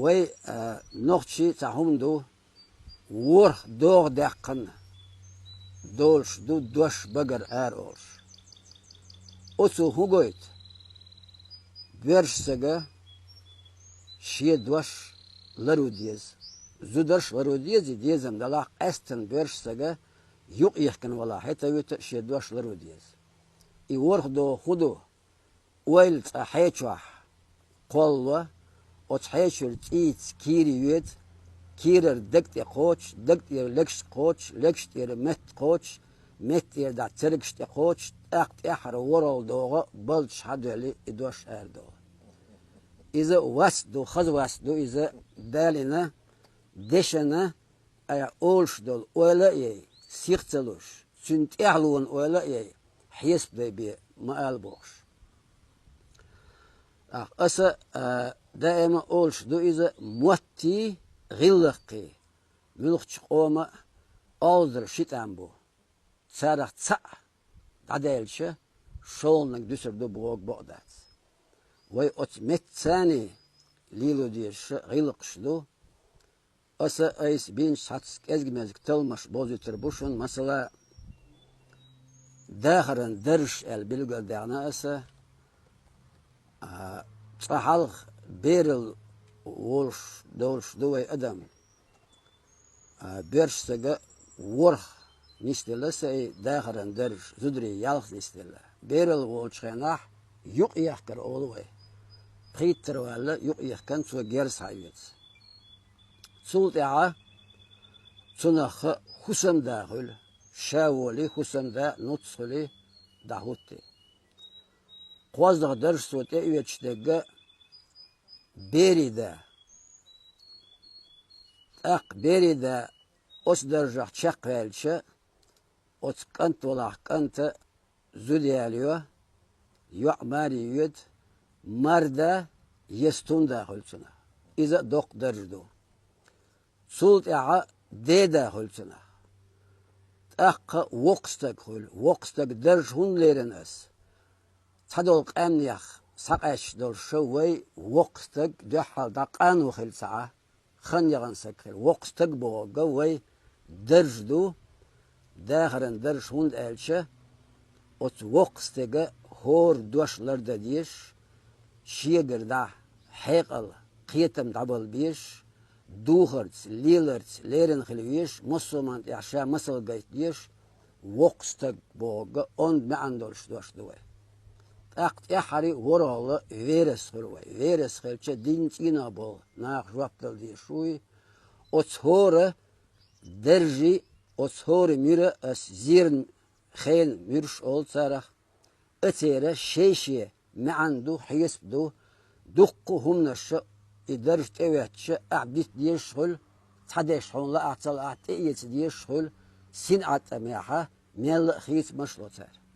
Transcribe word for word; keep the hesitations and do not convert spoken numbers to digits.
Вай, а, нохчий цхьа хӀума ду, ворхӀ догӀа даьккхина долуш ду дош багара ара олуш. Оцо хӀун гойту? Боьрша сага шен дош лару деза. Зударш лару деза, и дезам далахь, къаьстина боьрша сага юкъ йихкина вала хӀета вуьту шен дош лару деза. И ворхӀ догӀа хӀун ду? Ойла цкъа хьечохь кхоллало, оцу хьечуьра цӀийца кийра йоьду, кийрара даг тӀе кхочу, даг тӀера легаш кхочу, легаш тӀера метта кхочу, метта тӀера дӀа цергаш тӀе кхочу, тӀаккха тӀаьххьара ворхӀалгӀа догӀа балдаш хьадоьлли и дош арадолу. Иза васт ду, хаза васт ду иза далийна, дешана, айхьа олуш долу ойла а яй, сих ца луш, цуьнан тӀаьхьалонан ойла а яй, хьесап дай бен ма ала бохуш. ТӀаккха аса, а, даима олуш ду иза, моттий, гӀиллакхий, муьлххачу къоман а олзар ши тӀам бу. Царах цхьаъ дӀадаьлча, шолгӀаниг дуьсур ду бохург бакъ дац. Вай оцу меттаца лело дезаш гӀиллакхаш ду. Аса айса бинчу цхьацца кӀезиг-мезиг талламаш бовзуьйтур бу шуна, масала, дахаран даржаш аьлла билгалдаьхна аса, а, цкъа хьалха бералла волуш долуш ду вай адам. А, боьрша сага ворхӀ нисделла аса и дахаран даржаш, зударий ялх нисделла. Бералла волчу хенахь юкъ ехкар олу вай. Пхийттара ваьлла юкъ ехкан цо герз хьаоьцу. Цул тӀаьхьа цунах хӀусамда хуьлу, ша воли, хӀусамда, нуц хуьли, дӀахӀутти. КхозлагӀа даржаш цо тӀеоьцуш дерг берий да. ТӀаккха берий да оцу даржах чекхваьлча, оцу кӀант валахь кӀанта зуда ялайо, йоӀ маре йоьду, марда я стунда хуьлу цунах. Иза а доккха даржа ду. Цул тӀаьхьа деда хуьлу цунах. ТӀаккха воккха стаг хуьлу. Воккха стаг даржа хӀунда лерина ас? Цхьадолу къаьмнех схьакъаьсташ долуш ша вай воккха стаг дуьххьал дӀа къано хила ца Ӏа, хан яхана саг хила. Воккха стаг бохург вай даржа ду, дахаран даржаш, хӀунда аьлча оцу воккха стега хӀора дош лардан дезаш, шегара дӀа хьекъал, кхетам дӀабала безаш, духарца, леларца лерина хила везаш, массо а хӀуманна тӀехь ша масал гайта дезаш, воккха стаг бохург онда маьӀна долуш дош ду вай. ТӀаккха тӀаьххьара ворхӀалгӀа верас хуьлу вай. Верас хилча, дин цӀийнах болу наха жоп дала дезаш вуй. Оцу хӀора даржий, оцу хӀора муьра ас зеран хенан муьрш олу царах, а церан шай-шен маьӀна ду, хьесап ду, дуккха а хӀуманаш и даржа тӀеоьттича, ахь дита дезаш хуьлу, цхьа деш хьуна лаахь ца лаахь тӀеэца дезаш хуьлу, синӀатӀамехьа мелла а хийцамаш ло цара.